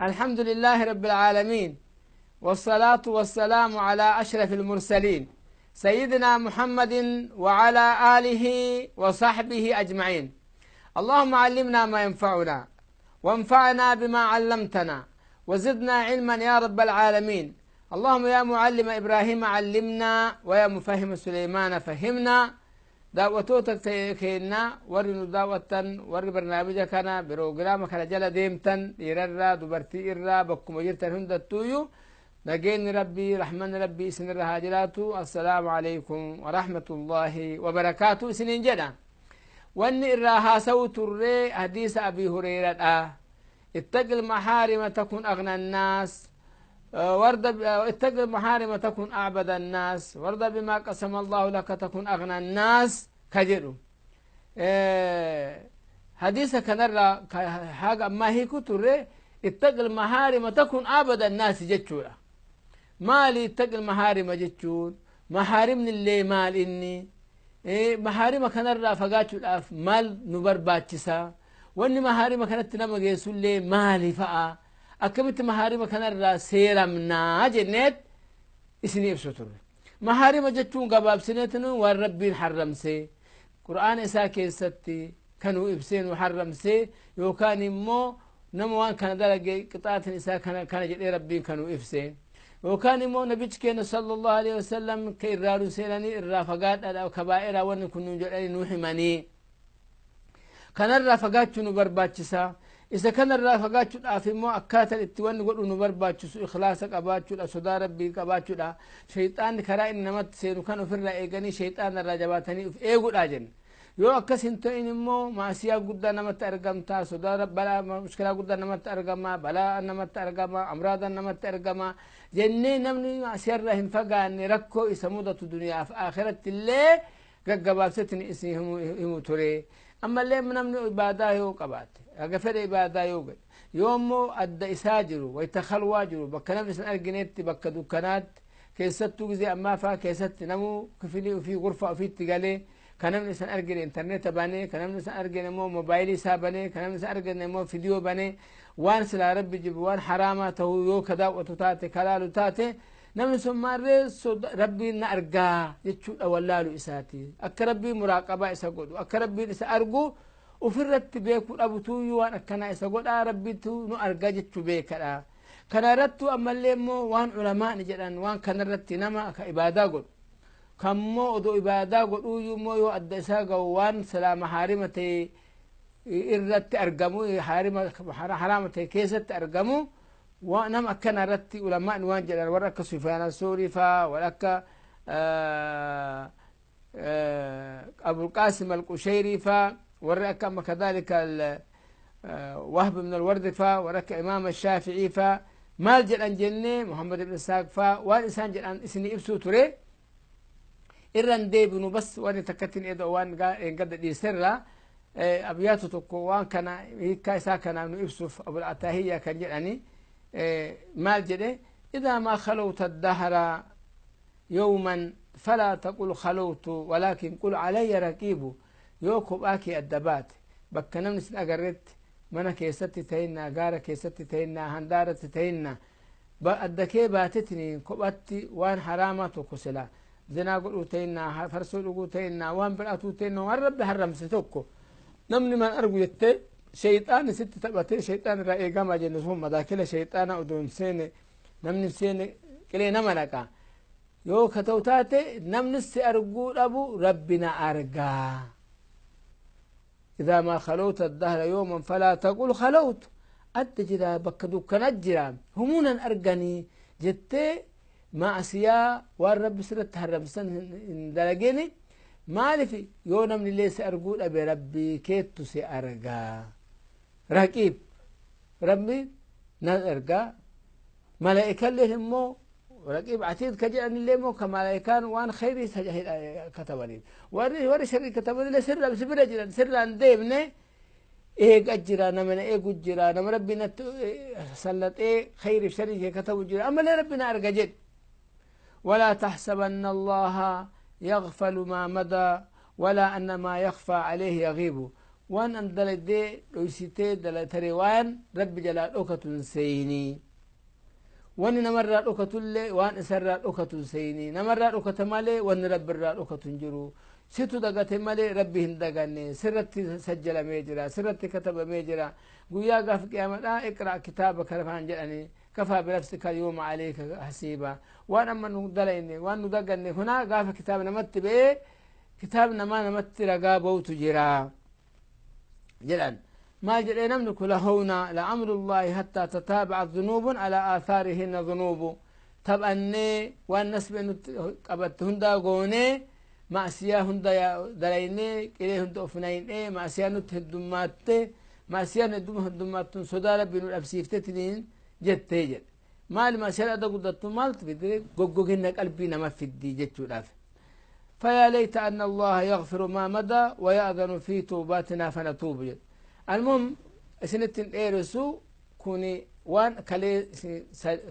الحمد لله رب العالمين، والصلاة والسلام على أشرف المرسلين سيدنا محمد وعلى آله وصحبه أجمعين. اللهم علمنا ما ينفعنا، وانفعنا بما علمتنا، وزدنا علما يا رب العالمين. اللهم يا معلم إبراهيم علمنا، ويا مفهم سليمان فهمنا. Daawwattoota keenya warri nu daawwattan, warri barnaamija kana piroogiraama kana jala deemtan, dhiirarraa dubartii irraa bakkuma jirtan hundattuuyyu nageenyi Rabbii, rahmanni Rabbii isinirra haa jiraatu. Assalaamu alaikum warahmatullaahi wabarakaatu isiniin jedha. Wanni irraa haasawu turree hadiisa Abii Hureeradha: اتق المحارم تكن أغنى الناس، وارض، اتق المحارم تكن أعبد الناس، وارض بما قسم الله لك تكن أغنى الناس ka jedhu. Hadiisa kanarraa haga ammaa hiiku turre اتق المحارم تكن أعبد الناس jechuudha. Maali اتق المحارم jechuun? Mahaarimni illee maal inni? Mahaarima kanarraa fagaachuudhaaf maal nu barbaachisa? Wanni mahaarima kanatti nama geessullee maali fa'a? Akkamitti mahaarima kanarraa seeramnaa jenneet isinii ibsu turre. Mahaarima jechuun gabaabsineetinu waan Rabbiin harramsee Qur'aana isaa keessatti kanuu ibsee nu harramsee, yookaan immoo nama waan kana dalage qixaatin isaa kana kana jedhee Rabbiin kanuu ibsee, yookaan immoo nabichi keenya sallallahu alaihi wasallam ka irraa nu seenanii irraa fagaadha, kabaa'iraa wanni kun nu jedhanii nu himanii, kanarraa fagaachuu nu barbaachisa. Isa kanarraa fagaachuudhaaf immoo akkaataan itti wanni godhu nu barbaachisu ikhlaasa qabaachuudha, sodaa Rabbii qabaachuudha, shayxaanni karaa inni namatti seenu kan ofirraa eeganii shayxaanarraa jabaatanii uf eeguudha jenna. Yoo akkas hin ta'in immoo maasiyaa guddaa namatti argamta, sodaa balaa mushkilaa guddaa namatti argama, balaa namatti argama, amraada namatti argama jennee, namni maasiyaarraa hin fagaanne rakkoo isa mudatu duniyaaf akhiratti illee gaggabaabsetin isin himu ture. Ammallee namni ibaadaa yoo qabaate, haga fedhe ibaadaa yoo godhe, yoo immoo adda isaa jiru, wayta khalwaa jiru, bakka namni isan arginetti, bakka dukkanaatti, keessattuu gizee ammaa faa keessatti namuu kifilii ofii, gurfaa ofiitti galee, kan namni isan argine intarneeta banee, kan namni isan argine immoo moobaayilii isaa banee, kan namni isan argine immoo fidiyoo banee, waan silaa Rabbi jibu, waan haraamaa ta'uu yoo ka daawwatu taate, ka laalu taate, namni sun maarree Rabbiin na argaa jechuudha wallaalu isaati. Akka Rabbiin muraaqabaa isa godhu, akka Rabbiin isa argu ufirratti beekuu dhabutuyyuu waan akkanaa isa godhaa. Rabbitu nu argaa jechuu beekadha. Kana irrattu ammallee immoo waan ulamaani jedhan waan kanarratti, nama ka ibaadaa godhu kammoo odoo ibaadaa godhuuyyuu immoo yoo adda isaa ga'u waan silaa mahaarima ta'e irratti argamu, haraama ta'e keessatti argamu, nama akkana irratti ulamaan waan jedhan, warra akka Sufyaan Asuurii faa, warra akka Abulqaasim Alqushayrii faa, warra akka amma kadhalika Wahb ibn Alwardi faa, warra akka Imaam Shaafi'ii faa maal jedhan jennee, Muhammad ibn Isaaq faa, waan isaan jedhan isinii ibsuu ture. Irran deebinu, bas waan takkattiin eeda waan gadda dhiiserra abyaatu tokko waan kana hiikkaa isaa kana nu ibsuuf Abul'ataahiyya kan jedhani maal jedhe: إذا ما خلوت الدهر يوما فلا تقل خلوت ولكن قل علي رقيب. Yoo kophaa kee adda baate, bakka namni sin agarretti, mana keessatti ta'innaa, gaara keessatti ta'innaa, handaaratti ta'innaa, adda kee baatetiniin kophatti waan haraamaa tokko, silaa zinaa godhuu ta'innaa, farsoo dhuguu ta'innaa, waan biratuu ta'innaa, waan Rabbi haramse tokko namni man argu jettee shayxaanni sitti taphatee, shayxaan irraa eegamaa jenne sun madaakila shayxaana odoo hin seene, namni seene qilee nama dhaqa. Yoo ka ta'u taate, namni si arguu dhabu Rabbi na argaa. إذا ما خلوت الدهر يوما فلا تقل خلوت، adda jira, bakka dukkana jira, humuunan arganii jettee maasiyaa waan Rabbi sirratti haramsan hin dalagini. Maaliif? Yoo namni illee si arguu dhabe, Rabbii keettu si argaa. Raqiib, Rabbi na argaa. Malaa'ikallee immoo raqiib atiid ka jedhan illee immoo ka malaa'ikaan waan khayrii katabaniif, warri sharrii katabanillee sirra si bira jiran, sirraan deemne eega jira, nama na eegu jira, nama Rabbi natti sallaxee khayriif sharrii kee katabu jira, ammallee Rabbi na arga jedhe. ولا تحسبن الله يغفل ما مضى ولا أن ما يخفى عليه يغيب. Waan an dalagdee dhoysitee tare waan rabbi jalaa dhokatu hin seeyinii. Wanni namarraa dhokatullee waan isarraa dhokatu hin seeyinii. Namarraa dhokata malee wanni rabbirraa dhokatu hin jiru. Situ dagate malee rabbi hin daganne. Sirratti sajjalamee jira, sirratti katabamee jira. Guyyaa gaaf qiyaamadhaa iqra kitaaba kana jedhanii, kafaa binafsika yooma aleeka hasiiba. Waan amma nu dalayne, waan nu daganne kunaa gaafa kitaaba namatti ba'ee kitaaba namaa namatti ragaa ba'utu jira jedhan. Maal jedhee namni kun? Lahawna la'amrullaahi hattaa tataabaca dhunuubun alaa aathaarihinna dhunuubu. Taphannee waan nasbe nutti qabatte hundaa goonee, ma'siyaa hunda dalaynee, qilee hunda of naynee, ma'siyaa nutti heddummaatte, ma'siyaan heddummaattuun sodaa rabbi nu dhabsiiftetiniin jettee jedhe. Maali ma'siyaan adda guddattu maaltu fidde? Goggoginna qalbii nama fiddii jechuudhaaf. فيا ليت أن الله يغفر ما مضى ويأذن في توباتنا فنتوب. المهم سنة إيرسو كوني وان كلي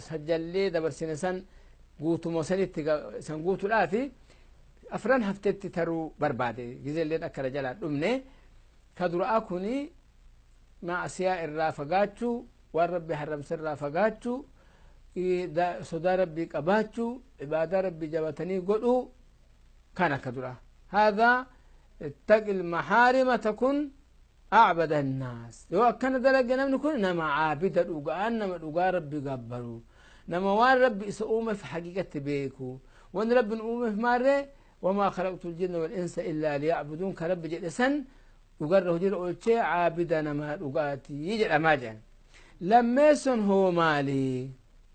سجلي دبر سنسن قوتو موسنت سن قوتو الآفي أفران هفتت ترو بربادي جزل لين أكل جلال أمني كدرا كوني مع سياء الرافقاتشو والرب حرم سر رافقاتشو صدا ربي قباتشو عبادة ربي جبتني قلو كان كدرا. هذا اتق المحارم تكن أعبد الناس. لو كان ذلك نكون نما عابد الأوغان، نما الأوغان ربي قبرو، نما وان ربي سؤومه في حقيقة بيكو، وان ربي نؤومه في ماره وما خلقت الجن والإنس إلا ليعبدون. كرب جلسا وقره جل أولشي عابد نما الأوغاتي يجل أماجن لما يسن هو مالي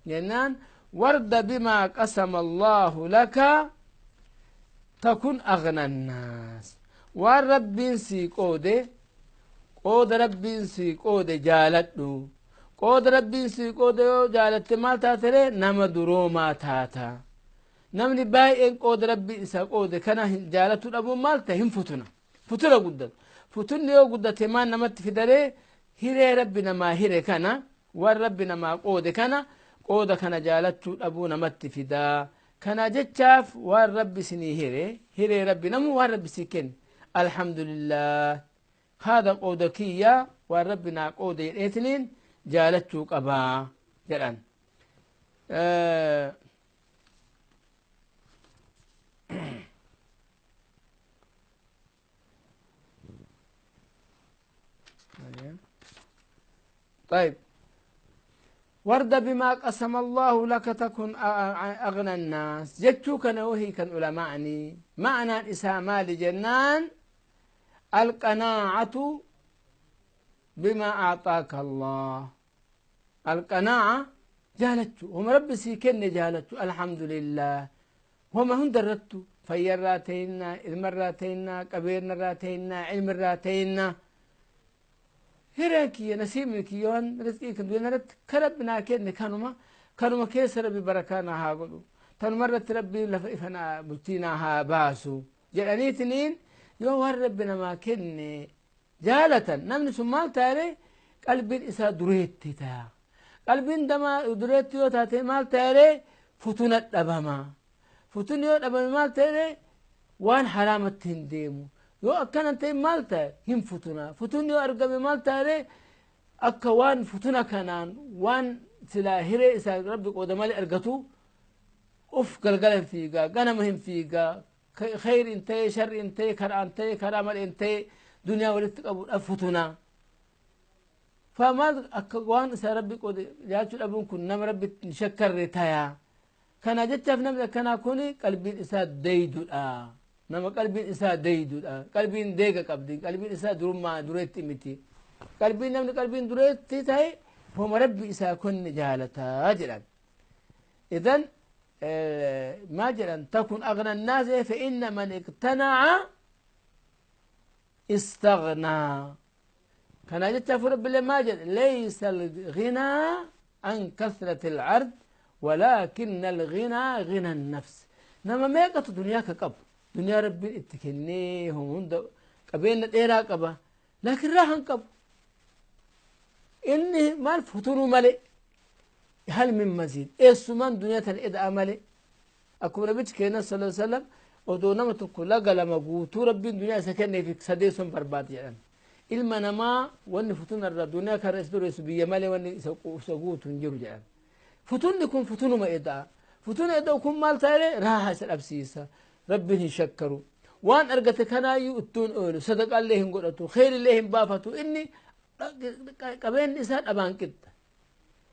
لأنان ورد بما قسم الله لك تكن أغنى الناس. والرب سي قوده قود ربي سي قوده جالتو قود ربي سي قوده جالت مال تاتري نما درو ما تاتا. نمني باي قود ربي إسا قوده كان جالتو أبو مال تهم فتنا فتنا قدت فتن يو قدت ما نمت في داري هيري ربنا ما هيري كان والربنا ما قوده كان قوده كان جالتو أبو نمت في دا كان جتشاف والرب سني هيري هيري ربي نمو والرب سكن الحمد لله. هذا قودكية والربنا قودي الاثنين جالتو قبا جلان. طيب ورد بما قسم الله لك تكن أغنى الناس. جتشو كان وهي كان علماءني معنى الإسامة لجنان القناعة بما أعطاك الله. القناعة جالتو هم رب سيكن جالتو الحمد لله. هم هن درتو فيراتينا المراتينا كبيرنا راتينا علم راتينا هراكي نسيمك يوان رزقك دون رت كربنا كن كانوا ما كيس ربي بركانا هاقولو تنمرت ربي لفنا بلتينا ها باسو جلاني تنين يو ربنا ما كن جالة نمن سمال تاري قلبي إسا دريت تا قلبي دما دريت يو تاتي مال تاري فتونة أباما فتون يو أباما مال تاري وان حرامة تنديمو يو أكان أنت مالتا هم فتونا فتون يو أرقم مالتا أكا وان فتونا كانان وان سلا هري إسا ربك ودمالي أرقتو أف قلقلة فيقا قنمهم فيقا خير انتي شر انتي كرا انتي كرامل انتي دنيا ولدتك أبو أفتونا. فما أكا وان إسا ربك ودجاتو الأبون كنا ربي نشكر رتايا كان جتشاف نمزة كان كوني قلبي إسا ديدو نما قلبي إسا ديدو قلبي ديقة قبدي قلبي إسا درما دريت متي قلبي نمن قلبي دريت تاي هم ربي إسا كن جالتا جلان. إذن ما جلان تكن أغنى الناس فإن من اقتنع استغنى. كان جت رب ما جل ليس الغنى عن كثرة العرض ولكن الغنى غنى النفس. نما ما يقطع دنياك قبل دنيا ربي اتكنيه هم قبلنا الإيرا قبا لكن راهن قبل إني ما الفتور ملئ هل من مزيد إيه السمان دنيا الإدعاء ملئ أكو ربيت كينا صلى الله عليه وسلم ودونا ما تقول لا قال ما قوتو ربي الدنيا سكنني في سديسون برباد يعني Ilma namaa wanni futuna irraa duniyaa kana isa dureessu biyya malee wanni isa guutu hin jiru jedhan. Futunni kun futunuma eda'a. Futuna eda'u kun maal ta'e? Raahaa isa dhabsiisa. Rabbiin hin shakkaru. Waan argate kanaayyuu ittuun oolu, sadaqaallee hin godhatu, kheyrillee hin baafatu, inni qabeenyi isaa dhabaan qixxa.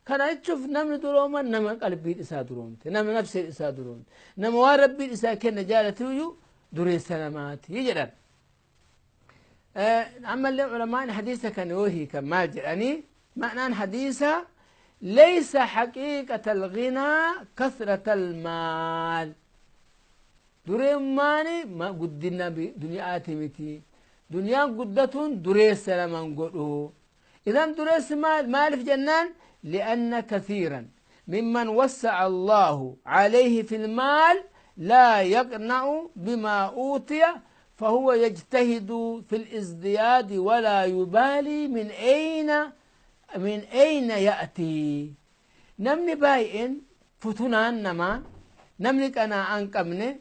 Kana jechuuf namni durooman nama qalbiin isaa duroomte, nama nafseen isaa duroomte, nama waan rabbiin isaa kenne jaalatuyyuu dureessa namaati jedhan. Ammallee culamaan hadiisa kana yoo hiikan maal jedhanii? Ma'naan hadiisa ليس حقيقة الغنى كثرة المال. Dureemmaani guddina duniyaati miti. Duniyaan guddatun dureessa naman godhu. إذن dureessi maal? Maaliif jennaan, لأن كثيرا ممن وسع الله عليه في المال لا يقنع بما أوتي، فهو يجتهد في الازدياد ولا يبالي من أين يأتي. Namni baay'een futunaan namaa, namni qanaa'aan qabne,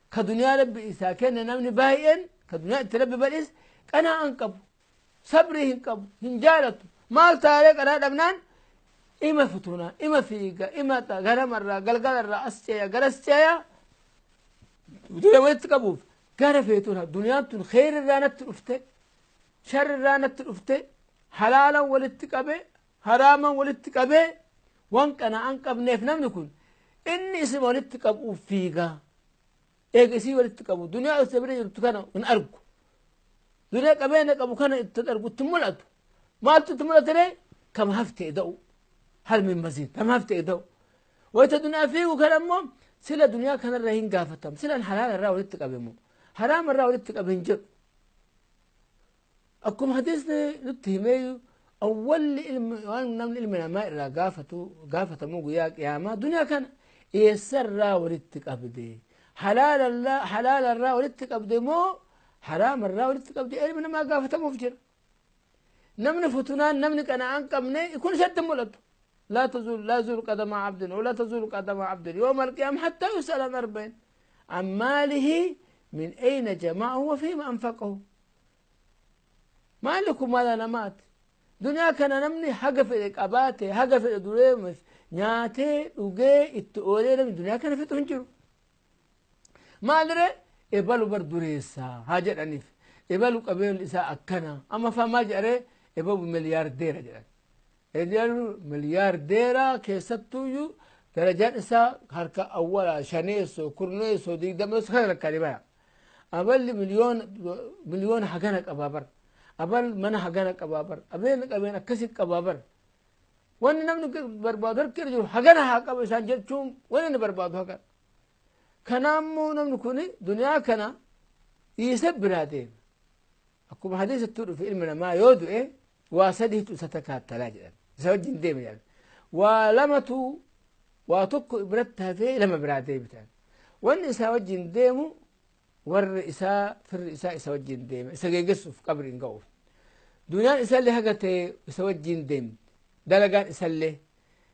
ka duniyaa rabbi isaa kenne, namni baay'een ka duniyaa itti rabbi badhis qanaa'aan qabu, sabrii hin qabu, hin jaalatu. Maal taaree? Qanaa dhabnaan ima futunaa, ima fiiga, ima ganamarraa galgalarraa as ceeya, garas ceeya, duniyaa walitti qabuuf gara feetuna. Duniyaan tun kheyrirraa natti dhufte, sharrirraa natti dhufte, halaalan walitti qabe, haraaman walitti qabe, waan qanaa'an qabneef namni kun inni isin walitti qabuuf fiiga. Eega isii walitti qabu duniyaa isa bira jirtu kana hin argu. Duniyaa qabeenya qabu kana itti argu, itti mul'atu. Maaltu itti mul'atire? Kama hafte da'u, هل من مزيد، kama hafte da'u. Wayta duniyaa fiigu kana immoo sila duniyaa kanarra hin gaafatam, sila halaala irraa walitti qabe moo haraama irraa walitti qabe hin jedhu. Akkuma hadiisni nutti himeeyyu, awwalli ilmi waan namni ilmi namaa irraa gaafatu gaafatamu guyyaa qiyaamaa duniyaa kana eessarraa walitti qabde, halaala irraa walitti qabde moo haraama irraa walitti qabde, ilmi namaa gaafatamuuf jira. Namni futunaan, namni qana'aan qabne kun isatti mul'atu. لا تزول لا يزول قدم عبد ولا تزول قدم عبد يوم القيامة حتى يسأل عن أربع: عن ماله من أين جمعه وفيما أنفقه. Maalikum maala namaati? Duniyaa kana namni haga fedhe qabaate, haga fedhe duree nyaatee dhugee itti oolee namni duniyaa kana fixu hin jiru. Maalire? Ebalu bar dureessaa haa jedhaniif, ebalu qabeen isaa akkana, amma faa maal jedhare? Ebalu miliyaardeera jedhan. Ebalu miliyaardeera, keessattuyyuu darajaan isaa harka awwala, shaneessoo, kurneessoo, digdameessoo kana lakkaa'ee baya. Aballi miliyoona hagana qabaa bar, abal mana hagana qabaa bar, abeen qabeen akkasi qabaa bar. Wanni namni barbaadu harka irra jiru hagana haa qaba isaan jechuun, wanni inni barbaadu hagana. Kanaammoo namni kun duniyaa kana dhiise biraa deema. Akkuma hadiisatti dhufe, ilmi namaa yoo du'e waa sadiitu isa takaattalaa jedhan, isa wajjin deema jedhan. Waa lamatu, waa tokko biratti hafee lama biraa deebitan. Wanni isaa wajjin deemu warri isaa, firri isaa isa wajjin deema, isa geeggessuuf qabri hin ga'uuf. Duniyaan isallee haga ta'e isa wajjin deemti. Dalagaan isallee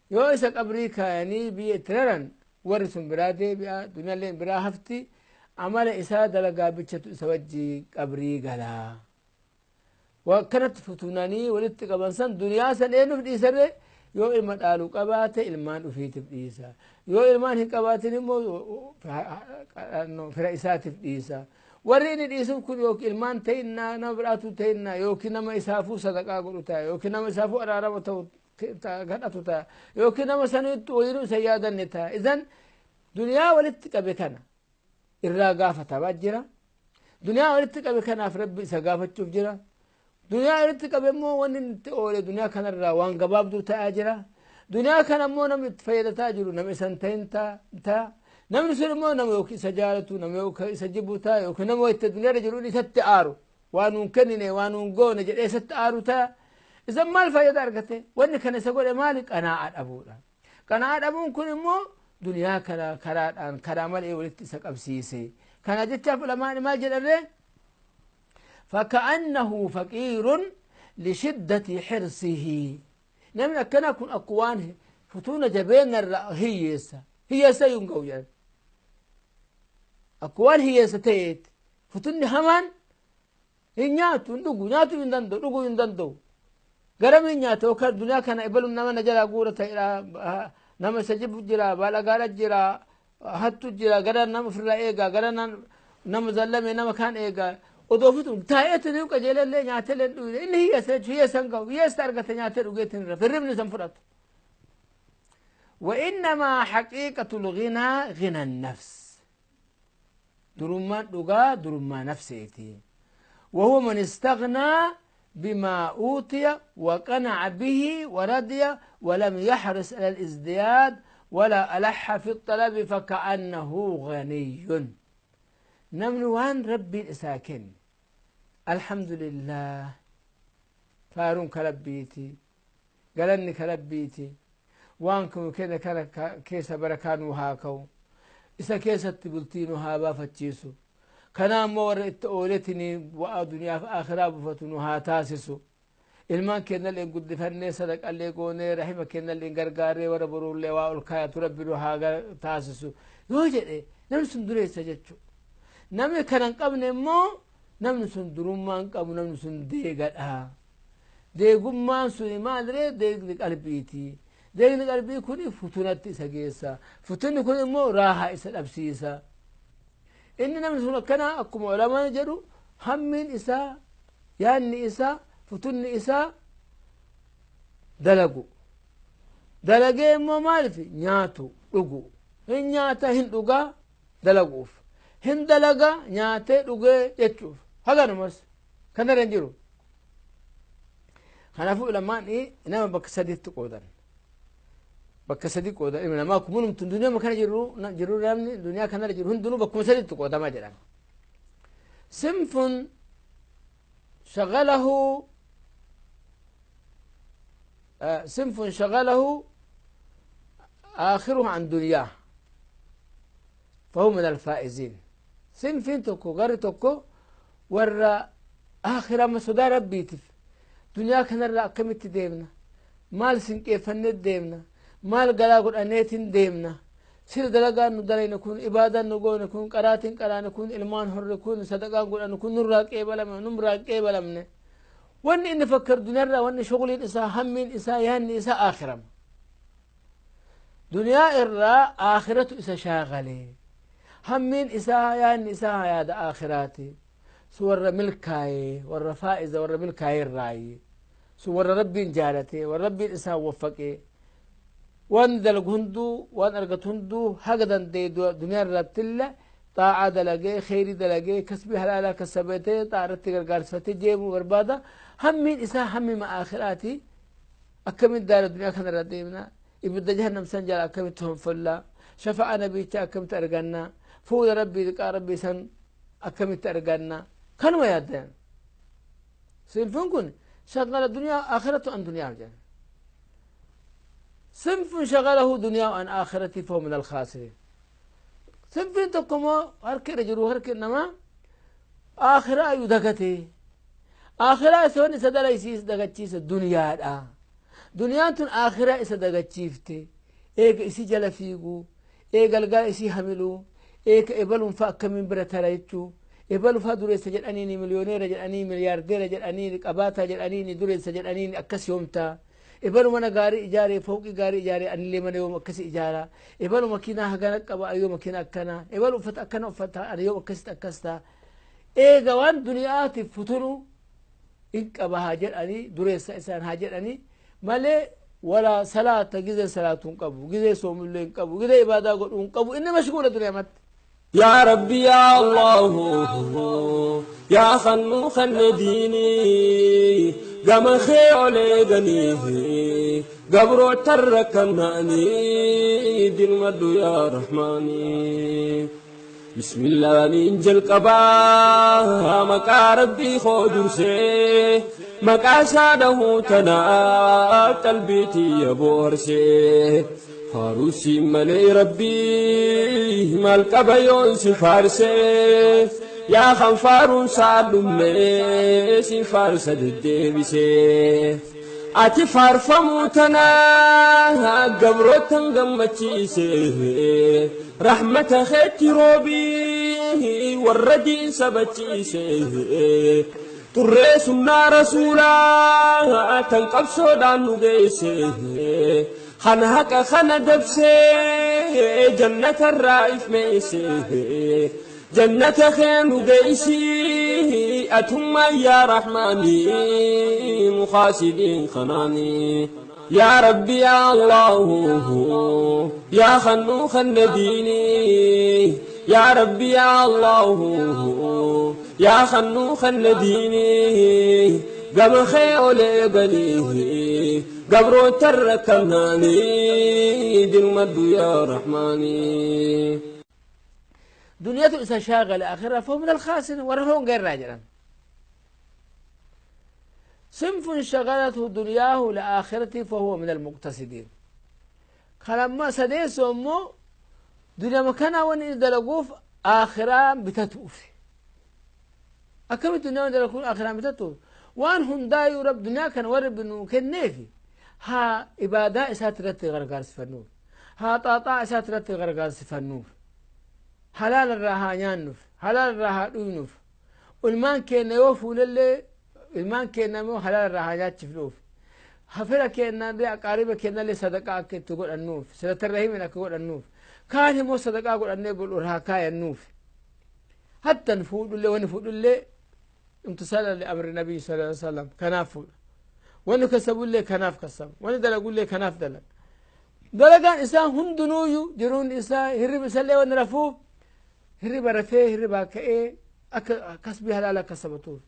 yoo isa qabrii kaayanii biyya itti raran, warri sun biraa deebi'a, duniyaallee biraa hafti. Amala isaa dalagaa bichatu isa wajjin qabrii galaa. Akkanatti futunanii walitti qaban san duniyaa san eenyuuf dhiisarre? Yoo ilma dhaalu qabaate ilmaan ufiitiif dhiisa, yoo ilmaan hin qabaatin immoo fira isaatiif dhiisa. Warri inni dhiisuuf kun yookiin ilmaan ta'innaa, nama biraatu ta'innaa, yookiin nama isaafuu sadaqaa godhu ta'a, yookiin nama isaafuu araarama ta'u kadhatu ta'a, yookiin nama sanitti wayinuu isa yaadanne ta'a. Idan duniyaa walitti qabe kana irraa gaafatamaa jira. Duniyaa walitti qabe kanaaf rabbi isa gaafachuuf jira. Duniyaa walitti qabe immoo wanni itti oole duniyaa kanarraa waan gabaabduu ta'aa jira. Duniyaa kana immoo namni itti fayyadataa jiru nama isan ta'in ta'a. Namni sun immoo nama yookiin isa jaalatu, nama yookiin isa jibbu ta'a, yookiin nama itti duniyaa jiru isatti aaru, waan nuun kennine, waan nuun goone jedhee isatti aaru ta'a. Isan maal fayyada argate? Wanni kana isa godhe maali? Qanaa'aa dhabuudha. Qanaa'aa dhabuun kun immoo duniyaa kana karaadhaan karaa malee walitti isa qabsiise. Kana jechaaf ulamaan maal jedharree? فكأنه فقير لشدة حرصه. Namni akkana kun akku waan futuuna jabeenya irraa hiyyeessa, hiyyeessa iyyuu hin ga'u jedhan. Akku waan hiyyeessa ta'eeti futunni hamaan Hin nyaatu, hin dhugu, nyaatu hin danda'u, dhuguu hin danda'u. Garamiin nyaata yookaan duniyaa kana ebaluun nama na jalaa guura ta'edha, nama isa jibbu jira, baalagaadha jira, hattu jira, gara nama ofirraa eegaa, gara nama zallame nama kaan eegaa. Odoo fitu taa'eetu ni qajeelallee nyaatellee dhugee inni hiyyeessa jechuun hiyyeessa hin qabu, hiyyeessa argate nyaatee dhugeetiin irra firribni isan fudhatu. وإنما حقيقة الغنى غنى النفس، درما دغا درما نفسيتي، وهو من استغنى بما أوتي وقنع به ورضي ولم يحرص على الازدياد ولا ألح في الطلب فكأنه غني. نمنوان ربي الإساكن الحمد لله فارون كلبيتي قالني كلبيتي وانكم كذا كان كيس بركان وهاكو إذا كيس تبلتين وهابا فتشيسو كان مور التأولتني وأدنيا في آخرة بفتنوها تاسسو ilmaan kennallee guddifannee sadaqallee goonee rahima kennallee gargaaree warra boruullee waa ol kaayatu rabbi nu haa taasisu yoo jedhe namni sun dureessa jechuudha. Namni kana hin qabne immoo namni sun durummaa hin qabu, namni sun deegadha. Deegummaan suni maaliree? Deegni qalbiiti. Deegni qalbii kun futunatti isa geessa. Futunni kun immoo raahaa isa dhabsiisa. Inni namni sun akkana akkuma ulamaan jedhu hammiin isaa yaanni isaa futunni isaa dalagu. Dalagee immoo maaliif nyaatu dhugu. Hin nyaata hin dhugaa dalaguuf. Hin dalaga nyaatee dhugee jechuuf. Haganumas kanarra hin jiru. Kanaafuu ulamaan nama bakka sadiitti qoodan. Bakka sadi qoodan ilmi namaa kun hundumtu duniyaa kana jiru jiru namni duniyaa kanarra jiru hundinuu bakkuma sadiitti qoodamaa jedhan. Sinfun شغله صنف شغله آخره عن دنياه فهو من الفائزين. صنفين توكو غير توكو ورا آخرة ما صدا ربي تف دنيا كان لا كمت ديمنا مال سنكيف ديمنا مال قلاقل أنيتين ديمنا سير دلقان ندلين نكون إبادة نقول نكون قراتين قرا نكون إلمان حر نكون صدقان نقول نكون نراك إيه بلا من نمراك إيه بلا من وإن إن فكر دنيا وإن شغلين إسا همين إسا يهني إسا آخرة دنيا إرى آخرة إسا شاغلي همين إسا يهني إسا يا آخراتي سور ملكاي ور فائزة ور ملكاي الراي سور ربي جالتي وربي إسا وفقي وان دلق هندو وان أرقت هندو هكذا دي دنيا رتلة طاعة دلقي خيري دلقي كسبي هلالا كسبتي طاعة غرغرفتي جيبو غربادة همين إسا همي ما آخراتي أكمل دار الدنيا كان رديمنا إبدا جهنم سنجل أكمل تهم فلا شفع نبي أكمل تأرقنا فول ربي ذكا ربي سن أكمل تأرقنا كانوا يادين سنفون كن شغل الدنيا آخرته عن دنيا جنة. صنف شغله دنيا عن آخرته فهو من الخاسرين. صنف تقوم هرك رجل هرك إنما آخرة يدكتي آخرة سوني سدلايسيس دكتشيس الدنيا لا دنيا تن آخرة سدكتشيفتي إيك إسي جل فيجو إيك الجا إسي حملو إيك إبلون فاك من برتلايتشو إبلو فادوري سجل أنيني مليونير جل أنيني ملياردير جل أنيني قباتا جل أنيني دوري سجل أنيني أكس يومتا إبلو منا غاري إجاري فوق غاري إجاري أن اللي من يوم أكس إجارة إبلو مكينة هجنا قبا أيوم مكينة أكنا إبلو فت أكنا فت أيوم أكست أكستا إيه جوان دنيا فتنو إنك أبا هاجر أني دوري سإنسان هاجر أني مالي ولا صلاة جزء صلاة قبو جزء صوم اللي قبو جزء عبادة قبو إني مشغولة دنيا مت. يا ربي يا الله يا خنو خن ديني قم خيولي غنيه قبرو تركناني دين مدو يا رحماني بسم الله ننجل قبا مكا ربي خودرسي مكا ساده تنا تلبيتي يا بورسي فاروسي ملي ربي مالك بيون سفارسي يا خنفارون سالمي سفارس الدبسي أتي فارفموتنا قبروتن قمتيسي رحمة خيتي روبي والردي سبتيسي Xurree sunnaa rasuulaa tan qabsoodhaan nu geesse kana haqa kana dabsee jannatarraa ifmeesse jannata kee nu geessi atummaa yaa rahmaanii mukaasidiin kanaanii. يا ربي يا الله يا خنو خن ديني يا ربي يا الله يا خنو خن ديني قبل خير لقني قبر تركناني دين يا رحماني. دنيته إذا شاغل آخرة فهو من الخاسرين ورهون غير راجلا. صنف شغلته دنياه لآخرته فهو من المقتصدين. كلما سديس أمه دنيا مكانها وإن دلقوف آخرة بتتوف. أكم الدنيا دلقوف آخرة بتتوف. وان هم دايو رب دنيا كان ورب إنه كنيفي. ها إبادة إساترت غرقار سفنوف. ها طاطا إساترت غرقار سفنوف. حلال الراها يانوف. حلال الراها دوينوف. والمان كان يوفو للي ilmaan keenya immoo halaala irraa haa nyaachifnuuf hafira keenya illee aqaariba keenya illee sadaqaa akka itti godhannuuf silatarra himin akka godhannuuf kaan immoo sadaqaa godhannee godhu haa kaayannuuf hattan fuudhullee wani fuudhullee imtisaala liamri nabii sallallahu alaihi wasallam kanaaf fuudha wani kasabullee kanaaf kasaba wani dalagullee kanaaf dalaga dalagaan isaa hundinuuyyuu jiruun isaa hirriba isallee wani rafuuf hirriba rafee hirribaa ka'ee akka kasbii halaala kasabatuuf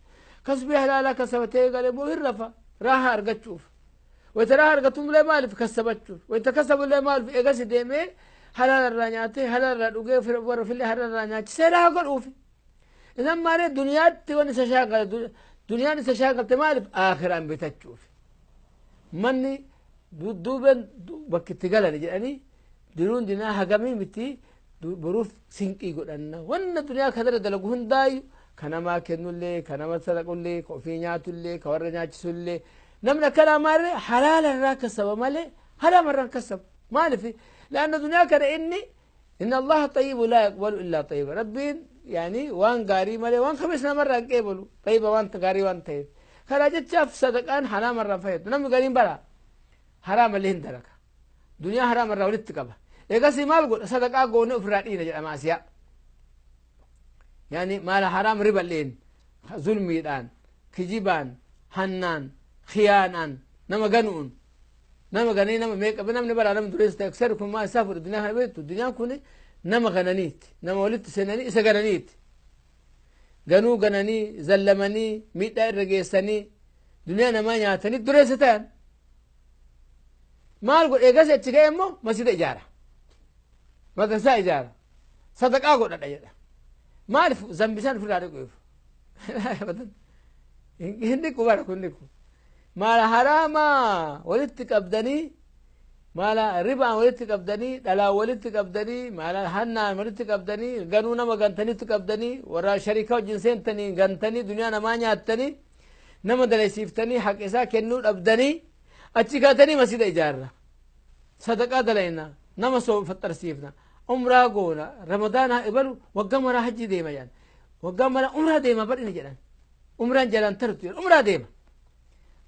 كسبي هلالا كسبتي قال مو هرفة راها أرجتشوف وتراها أرجتهم لا مال في كسبتشوف ويتكسبوا لا مال في إجازة ديمي هلال الرانياتي هلال الرجوع في ور في اللي هلال الرانياتي سيرها قال أوفي إذا ما رأي دنيا تونس شاغل دنيا نسشاغل تمال في آخر أم بتشوف مني دوبن بكتجلا يعني درون دينا هجمين بتي بروف سينكي يقول أنا وأن الدنيا كذا دلقوهن دايو كنما كنولي كنما سلقولي كوفينياتولي كورنياتسولي نمنا كلام مالي حلال الراكسب مالي حلال مرة كسب مالي في لأن الدنيا كان إني إن الله طيب ولا يقبل إلا طيب ربي يعني وان قاري مالي وان خمسنا مرة قبلوا طيبة وان تقاري وان طيب خرجت شاف صدقان حلال مرة فيت نم قارين بلا حرام اللي هندلك دنيا حرام مرة ولدت قبل إيه ما بقول صدقاء قوني أفرادين يا جماعة يعني مال حرام ربا لين ظلمي الآن كجبان حنان خيانان نما قانون نما غني نما ميك اب نما نبرا نما درست اكثركم ما سافر الدنيا بيت الدنيا كوني نما غنانيت نما ولدت سناني إسا غنانيت غنو غناني زلمني ميتا رجيسني دنيا نما نياتني درستان ما اقول إيه قصة تجيمو مسجد إجارة مدرسة إجارة صدق أقول أنا ما أعرف زنبسان في العراق لا أبدا هندك وبارك هندك ما لا حراما ولدتك أبدني ما لا ربا ولدتك أبدني لا ولدتك أبدني ما لا حنا ولدتك أبدني قانونا ما قنتني تكبدني ورا شركة وجنسين تني قنتني دنيا ما نياتني نما دلسيفتني حق إسا كنور أبدني أتشكاتني مسجد إجارة صدقة دلينا نما سو فتر سيفنا عمره قولا رمضان إبلو وقمر حج ديما يعني وقمر عمره ديما بدنا جلان عمره جلان ترتيل عمره ديما.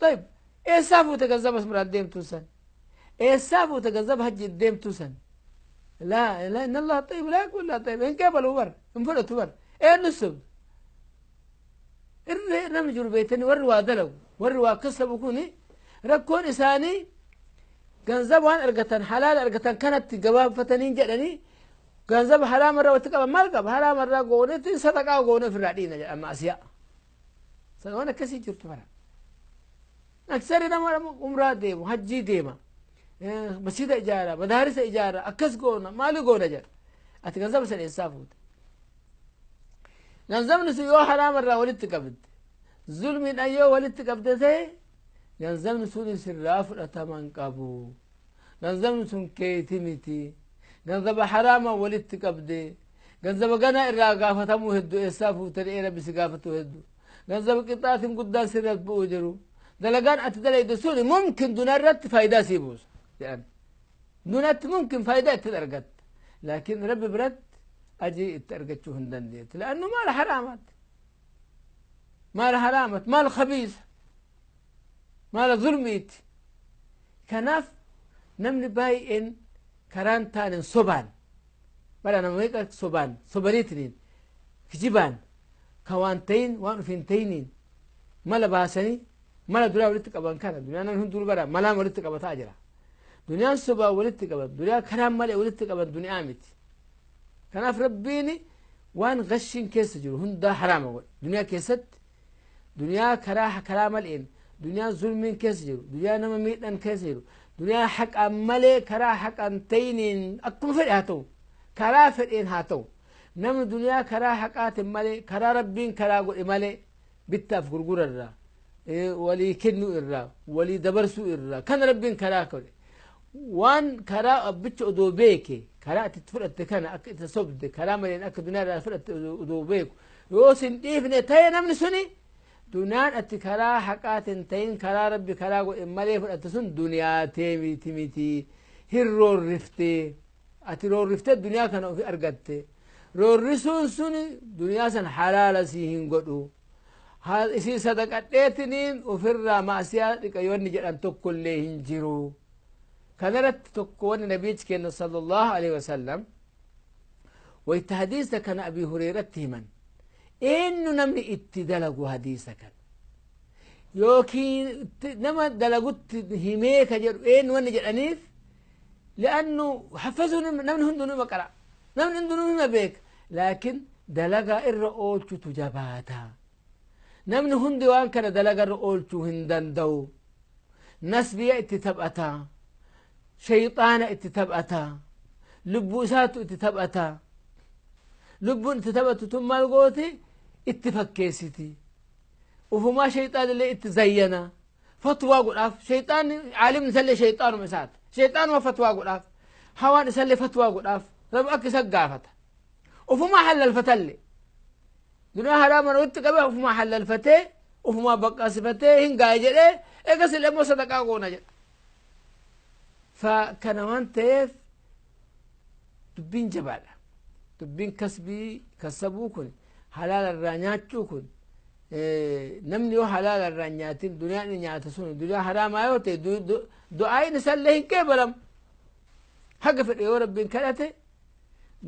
طيب إيه سافو تكذب اسمر ديم توسن إيه سافو تكذب حج ديم توسن لا لا إن الله طيب لا يقول لا طيب إن قبلوا بر إن فلتوا بر إيه نسب إر نمجر بيتني وروا دلو وروا كسبوا كوني ركون إساني ገንዘቧን እርገተን ሐላል እርገተን ከነት ገባፈተኒን ጀደኒ ገንዘብ ሐራም irra walitti qaban maal qaba haraam irraa goonetti sadaqaa goone ofirraa dhiina jedhan maasiyaa waan akkasii jirtu bara aksari nama umraa deemu hajjii deema masjida ijaara madaarisa ijaara akkas goona maali goona jedha ati ganzaba san eessaa fuute ganzabni sun yoo haraam irraa walitti qabde zulmiidhaan yoo walitti qabde ta'e ganzabni sun sirraa fudhataman qabu ganzabni sun keeti miti ganzaba haraama walitti qabde ganzaba ganaa irraa gaafatamuu hedduu eessaa fuute dhee rabbi si gaafatuu hedduu ganzaba qixaatiin guddaan sirratti bu'u jiru dalagaan ati dalayde suni mumkin dunarratti faayidaa sii buusa jedhan dunatti mumkin faayidaa itti argatta laakiin rabbi biratti ajii itti argachuu hin dandeettu la'annu maala haraamaatti Maal haraamat, maal khabiisa, maal zulmiiti. Kanaaf namni baay'een karaan taanen sobaan bara nama meeqa sobaan sobaniitiniin kijibaan ka waan tayin waan uf hin tayiniin mala baasanii mala duraa walitti qaban. Kana duniyaan namni hunduu bara malaan walitti qabataa jira. Duniyaan sobaan walitti qaban, duniyaa karaan malee walitti qaban duniyaa miti. Kanaaf Rabbiin waan gashiin keessa jiru hundaa haraama godhe. Duniyaa keessatti duniyaa karaa maleen, duniyaa zulmiin keessa jiru, duniyaa nama miidhan keessa jiru, duniyaa haqaan malee karaa haqaan tayiniin akkuma fedhe haa ta'u, karaa fedheen haa ta'u, namni duniyaa karaa haqaatin malee, karaa Rabbiin karaa godhe malee, bittaaf gurgura irraa, walii kennuu irraa, walii dabarsuu irraa, kan Rabbiin karaa godhe, waan karaa abbicha odoo beeke karaa ati itti fudhatte kana akka itti sobde karaa maleen akka duniyaa irraa fudhatte odoo beeku yoo sin dhiifne ta'e, namni suni duniyaan ati karaa haqaatin ta'in, karaa Rabbi karaa godhe malee fudhatte sun duniyaa tee miti. Hin roorrifte, ati roorriftee duniyaa kana ofi argatte. Roorrisuun sun duniyaa san halaala sii hin godhu. Isii sadaqadheetiniin ofirraa maasiyaa dhiqa yoonni jedhan tokkollee hin jiru. Kanarratti tokko wanni nabiichi kenna sallallahu alaihi wasallam wayta hadiisa kana Abi Hureeratti himan, eenyu namni itti dalagu hadiisa kana yookiin nama dalagutti himee ka jedhu eenyu wanni jedhaniif, li'annu hafazuu namni hundinuu ima qara, namni hundinuu hima beeka, laakiin dalagaa irra oolchutu jabaata. Namni hundi waan kana dalaga irra oolchuu hin danda'u. Nasbiya itti taphata, shayxaana itti taphata, lubbuu isaatu itti taphata. Lubbuun itti taphatu tun maal gooti? Itti fakkeessiti. Ufumaa shayxaan illee itti zayyana, fatwaa godhaaf. Shayxaan caalimni isallee shayxaanuma isaati, shayxaanuma fatwaa godhaaf, hawaan isallee fatwaa godhaaf. Rabu akka isa gaafata ufumaa halalfatalle duniyaa haraaman walitti qabee ufumaa halalfatee ufumaa baqqaasifatee hin gaaye jedhee, eegas illee immoo sadaqaa goona jedha. Fa kana waan ta'eef dubbiin jabaadha. Dubbiin kasbii kasabuu kun, halaala irraa nyaachuu kun, namni yoo halaala irraa nyaatin duniyaan inni nyaata sun duniyaa haraamaa yoo ta'e, du'aayin isallee hin qeebalamu. Haga fedhe yoo Rabbiin kadhate,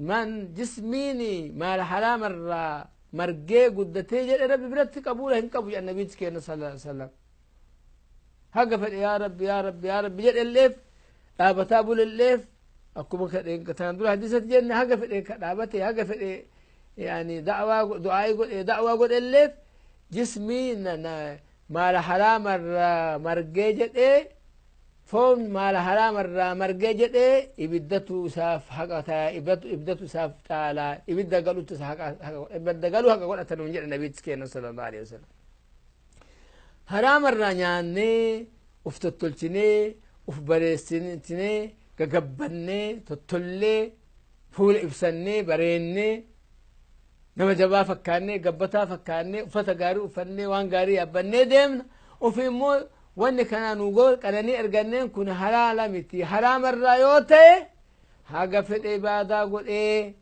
man jismiini maala haraama irraa margee guddatee jedhe Rabbi biratti qabuula hin qabu jedhan nabiichi keenya sallallahu alaihi wasallam. Haga fedhe yaa Rabbi, yaa Rabbi, yaa Rabbi jedhelleef, dhaabataa bulelleef, akkuma kadheen dura hadisatti jenne, haga fedhe ka dhaabate, haga fedhe yani da'waa du'aa'ii godhe, da'waa godhelleef, jismii maala haraama irraa margee jedhee, foon maala haraama irraa margee jedhee, ibiddatu isaaf haqa, ibiddatu isaaf caalaa, ibidda galutu isa haqa, ibidda galuu haqa godhatan nuun jedhe nabiichi keenya sallallahu alaihi wasallam. Haraama irraa nyaannee uf tottolchinee, uf bareessinee, gagabbannee, tottollee, fuula ibsannee, bareennee, nama jabaa fakkaannee, gabbataa fakkaannee, uffata gaarii uffannee, waan gaarii yaabbannee deemna. Ufi immoo wanni kanaa nu qananii arganneen kun halaala miti. Haraamarraa yoo ta'e, haga fedhe ibaadaa godhee,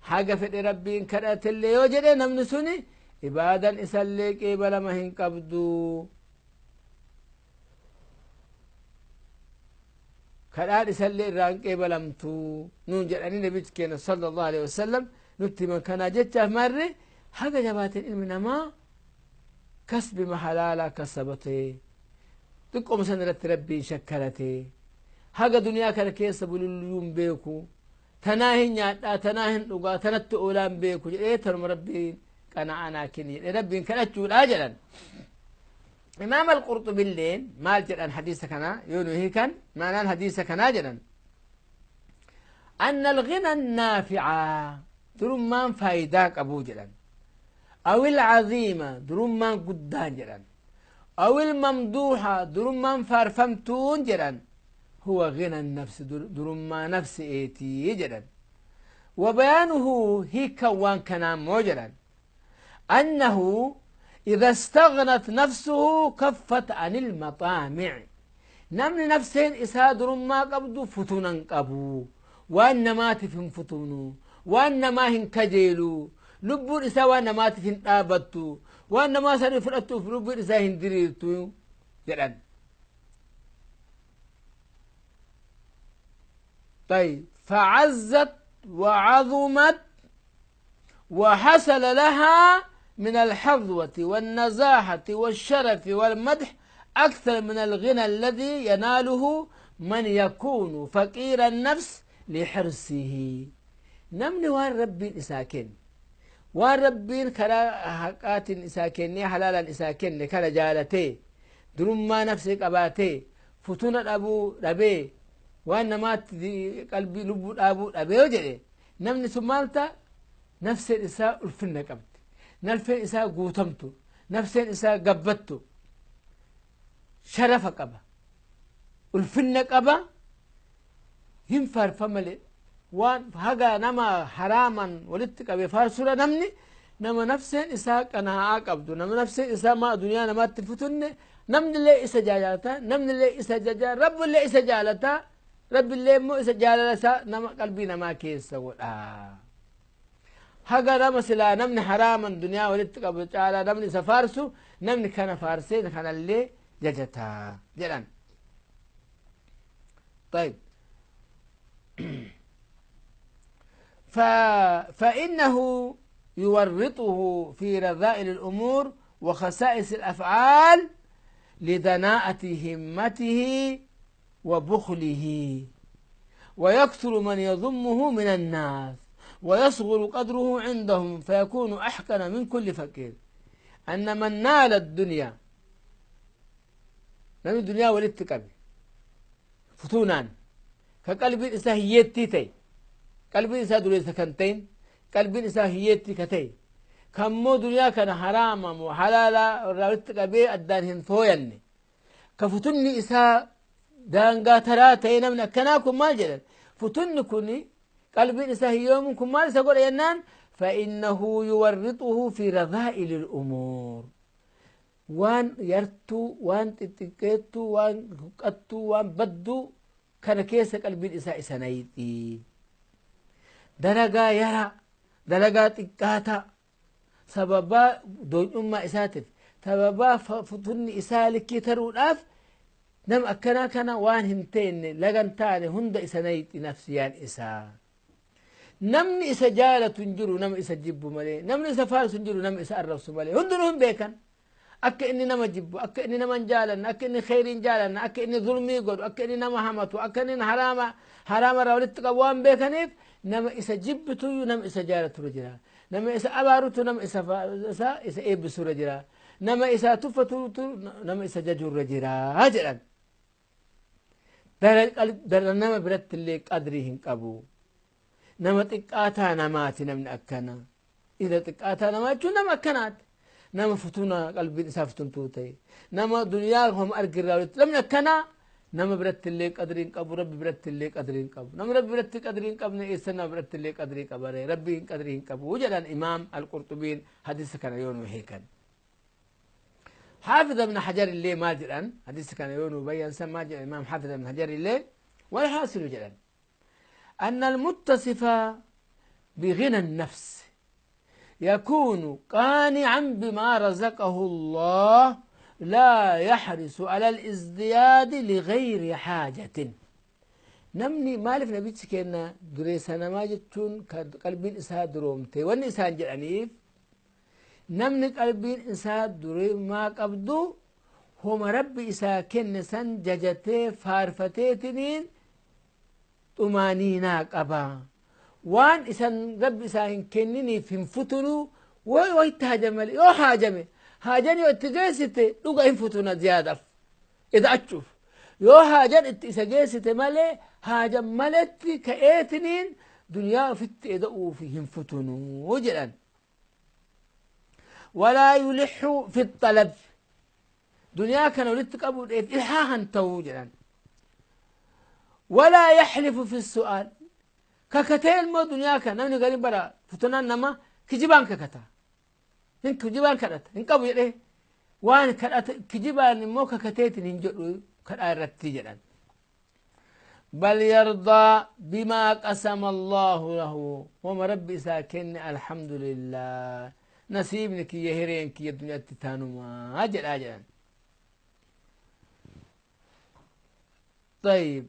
haga fedhe Rabbiin kadhatellee yoo jedhe, namni suni ibaadan isallee qeebalama hin qabdu, kadhaan isallee irraa hin qeebalamtu nuun jedhanii nabichi keenya sallallahu alaihi wasallam nutti himan. Kanaa jechaaf marre haga jabaateen ilmi namaa kasbima halaalaa kasabatee, xiqqooma san irratti Rabbiin shakkaratee, haga duniyaa kana keessa buluyyuu hin beeku, tanaa hin nyaadhaa, tanaa hin dhugaa, tanatti oolaa hin beeku jedhee, tanuma Rabbiin qana'aa kenni jedhee Rabbiin kadhachuudha jedhan. Imaam Alqurxubilleen maal jedhan hadiisa kana yoo nu hiikan? Maanaan hadiisa kanaa jedhan, أن الغنى النافع durummaan faayidaa qabuu jedhan, أو العظيم durummaan guddaan jedhan, أو الممدوح durummaan faarfamtuun jedhan, هو غنى النفس durummaa nafsi eetii jedhan. وبيانه هيك وان كان موجدا أنه إذا استغنت نفسه كفت عن المطامع. namni nafseen isaa durummaa qabdu futunan qabu, waan namaatiif hin futunu, waan namaa hin kajeelu, lubbuun isaa waan namaatiif hin dhaabattu. Waan namaa sanii fudhattuuf lubbuun isaa hin diriirtu jedhan. طيب، فعزت وعظمت وحصل لها من الحظوة والنزاهة والشرف والمدح أكثر من الغنى الذي يناله من يكون فقير النفس لحرصه. Namni waan Rabbiin isaa kenne, waan Rabbiin karaa haqaatiin isaa kenne, halaalaan isaa kenne kana jaalatee, durummaa nafsee qabaatee, futuna dhabuu dhabee, waan namaatti qalbii lubbuu dhaabuu dhabee yoo jedhe, namni sun maal ta'a? Nafseen isaa ulfinna qabdi, nafseen isaa guutamtu, nafseen isaa gabbattu, sharafa qaba, ulfinna qaba, hin faarfa malee. Waan haga nama haraaman walitti qabe faarsura, namni nama nafseen isaa qanaa'aa qabdu, nama nafseen isaa maa duniyaa namaatti futunne, namnillee isa jaalata, namnillee isa jaja, Rabbillee isa jaalata, Rabbillee immoo isa jaalala isaa nama qalbii namaa keessa godha. Haga nama silaa namni haraaman duniyaa walitti qabu caalaa namni isa faarsu, namni kana faarsee kanallee jajataa jedhan. طيب، فإنه يورطه في رذائل الأمور وخسائس الأفعال لدناءة همته وبخله، ويكثر من يضمه من الناس ويصغر قدره عندهم، فيكون أحقر من كل فقير. أن من نال الدنيا، namni duniyaa walitti qabe futuunaan, ka qalbiin isaa hiyyeettii ta'e, qalbiin isaa dureessa kan ta'in, qalbiin isaa hiyyeettii ka ta'e, kammoo duniyaa kana haraama moo halaalaa irraa walitti qabee addaan hin fooyanne, ka futunni isaa daangaa taraa ta'e, namni akkanaa kun maal jedhan? Futunni kun, qalbiin isaa hiyyoomuun kun maal isa godha jennaan, فإنه يورطه في رذائل الأمور, waan yartuu, waan xixiqqeettuu, waan huqqattuu, waan badduu kana keessa qalbiin isaa isa nayxii. Dalagaa yara, dalagaa xiqqaata, sababaa doonyummaa isaatiif, sababaa futunni isaa likkii taruudhaaf, nama akkanaa kana waan hin teenne lagan taane hunda isa nayxi nafsiyaan isaa. Namni isa jaalatu hin jiru nama isa jibbu malee, namni isa faarsu hin jiru nama isa arrabsu malee. Hundinuu hin beekan akka inni nama jibbu, akka inni nama hin jaalanne, akka inni kheyrii hin jaalanne, akka inni zulmii godhu, akka inni nama hamatu, akka inni haraama irraa walitti qabu waan beekaniif, nama isa jibbituyyuu nama isa jaalatu jira, nama isa abaarutu nama isa eebbisurra jira, nama isa tuffatutu nama isa jajurra jira jedhan. Dara nama biratti illee qadrii hin qabu, nama xiqqaataa namaati namni akkana. Isa xiqqaataa namaa jechuun nama akkanaati, nama futuna qalbiin isaa futuntuu ta'e, nama duniyaa homa argirraa walitti. Namni akkanaa nama biratti illee qadrii hin qabu, Rabbi biratti illee qadrii hin qabu. Nama Rabbi biratti qadrii hin qabne eessa nama biratti illee qadrii qabare? Rabbi hin qadrii hin qabu jedhan Imaam Alqurxubiin hadiisa kana yoo nu hiikan. حافظ ابن حجر اللي ما جدًا حديث كان يونو بيان سما جدًا. إمام حافظ ابن حجر اللي والحاصل جدًا أن المتصف بغنى النفس يكون قانعا بما رزقه الله، لا يحرص على الازدياد لغير حاجة. Namni maaliif nabichi kenna dureessa namaa jechuun qalbiin isaa duroomte wanni isaan jedhaniif, namni qalbiin isaa dureemaa qabdu homa Rabbi isaa kenne san jajatee faarfateetiniin xumaaniinaa qaba. Waan isan Rabbi isaa hin kenniniif hin futunu. Way wayitti haajame, yoo haajame, haajan yoo itti geessite dhuga hin futuna, ziyaadaaf ida'achuuf yoo haajan itti isa geessite malee, haajan maletti ka'eetiniin duniyaa ofitti eda'uuf hin futunuu jedhan. ولا يلح في الطلب, duniyaa kana walitti qabuudheef ilhaahan ta'uu jedhan. ولا يحلف في السؤال, kakatee ilmoo duniyaa kana. Namni gariin bara futunaan nama kijibaan kakata, hin kijibaan kadhata, hin qabu jedhee waan kadhata kijibaan immoo kakateetin hin jedhu kadhaa irratti jedhan. بل يرضى بما قسم الله له, وما ربي إسا كن الحمد لله. Nasiibni kiyya, hireen kiyya duniyaatti taanumaa jedhaa jedhan. طيب،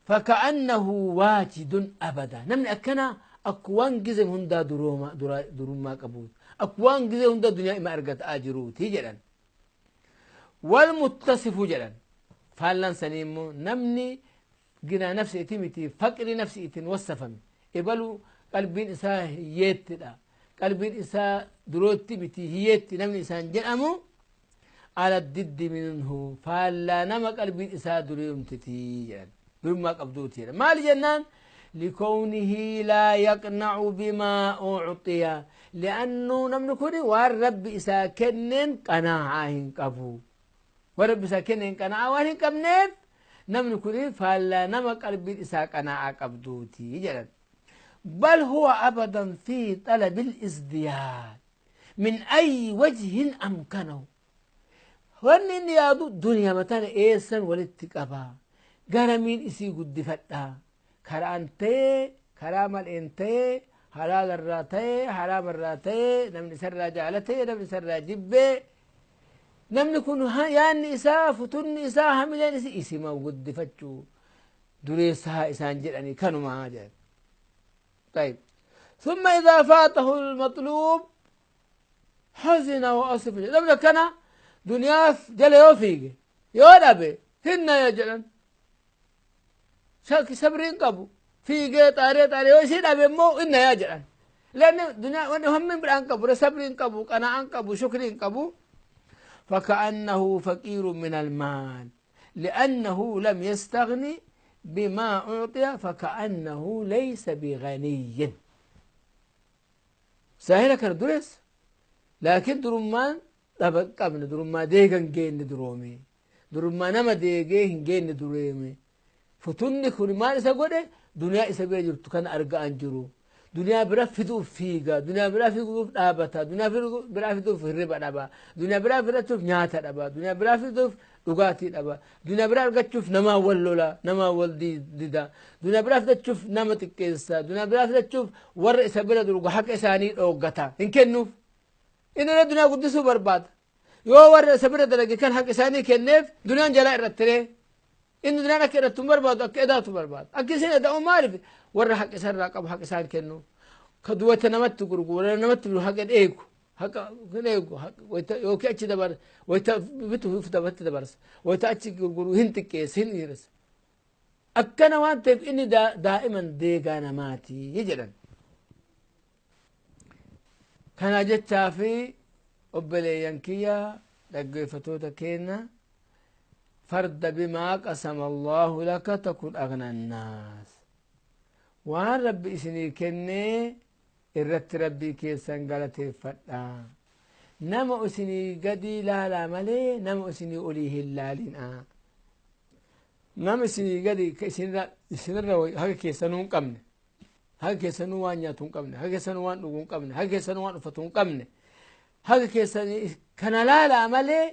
فكأنه واجد أبدا. نمني أكنا أكوان جزم هندا دروما دروما قبول، أكوان جزم هندا دنيا ما أرقت آجروتي جدا. والمتصف جدا فالان سنيمو نمني جنا نفسي إتمتي فقر نفسي إتن وصفم إبلو قلبين إسا هيت دا قلبين إسا دروتي بتي هيت نمني إسان جنأمو على الضد منه فلا نما قلبين إسا دريمتتي جدا درما قبضوتي. ما الجنان؟ لكونه لا يقنع بما أعطي، لأنه نملكني والرب إسا كنن قناعة قبو، ورب إسا كنن قناعة وهن قبنف نملكني فلا نما قلبين إسا قناعة قبضوتي جدا. بل هو أبدا في طلب الازدياد من أي وجه أمكنه. وأن إني يادو دنيا متان إيسان ولتقبا غرمين إسي قد فتا كرانتي كرام الانتي حلال الراتي حرام الراتي نمني سر جعلتي نمني سر جبي نمني كن يعني إسا فتن إسا هملين إسي إسي ما قد فتشو دريسها إسان جلاني كانوا ما جل. طيب، ثم إذا فاته المطلوب حزن وأسف. لم كان دنيا جل يوفيق يودبي هن يا جلن شاك سبرين قبو فيق طاري طاري ويسيد أبي مو إن يا جلن، لأن دنيا وهم من بران قبو سبرين قبو قناعان قبو شكرين قبو. فكأنه فقير من المال لأنه لم يستغني بما أعطي، فكأنه ليس بغني. سهلة كردرس، لكن درمان قبل درما ديغن جين درومي درما نما ديغين جين درومي فتني كل ما إسا قوله دنيا إسا بيجر تكن أرجع أنجرو دنيا برفدو فيغا دنيا برفدو دابتا دنيا برفدو في الربا دابا دنيا برفدو في نياتا دابا دنيا برفدو في دابا دنيا برفدو تشوف نما ولولا نما ولدي ديدا دنيا برفدو تشوف نما تكيسا دنيا برفدو تشوف ور إسا بلد حق إساني أوغتا إن كنوف إن الدنيا قدسو برباد يو ور سبرة دلقي كان حق إساني كنف دنيا جلاء رتري إن دنيا كده برباد أكيد برباد أكيد سنة ده ما أعرف ور حق إسان راقب حق إسان كنو كدوة نمت تقرقو ولا نمت بلو حق إيكو حق إيكو حق ويت يوكي أتش دبر ويت بتو في دبر دبرس ويت أتش قرقو هنت كيس هن يرس أكنا وانت إني دا دائما ديجانا ماتي يجرن كان جت في أبلي dhaggeeffattoota keenya farda bimaa qasama Allahu laka takun aghna annaas. Waan rabbi isinii kennee irratti rabbii keessan galateeffadha. Nama isinii gadi laalaa malee nama isinii olii hin laalinaa. Nama isinii gadi isinirra haga keessanuu hin qabne, haga keessanuu waan nyaatu hin qabne, haga keessanuu waan dhugu hin qabne, haga keessanuu waan uffatu hin qabne, haga keessanii kana laalaa malee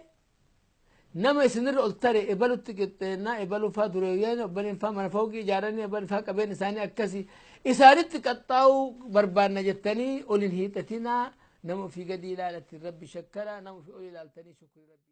nama isinirra ol tare ebalutti qixxeennaa, ebaluu faa dureeyyan, ebaluun faa mana fooqii ijaaranii, ebaluu faa qabeen isaanii akkasii isaanitti qaxxaa'uu barbaanna jettanii ol hin hiixatinaa. Nama ofii gadi ilaalatti rabbi shakkaraa, nama ofii ol ilaaltanii shukrii rabbi.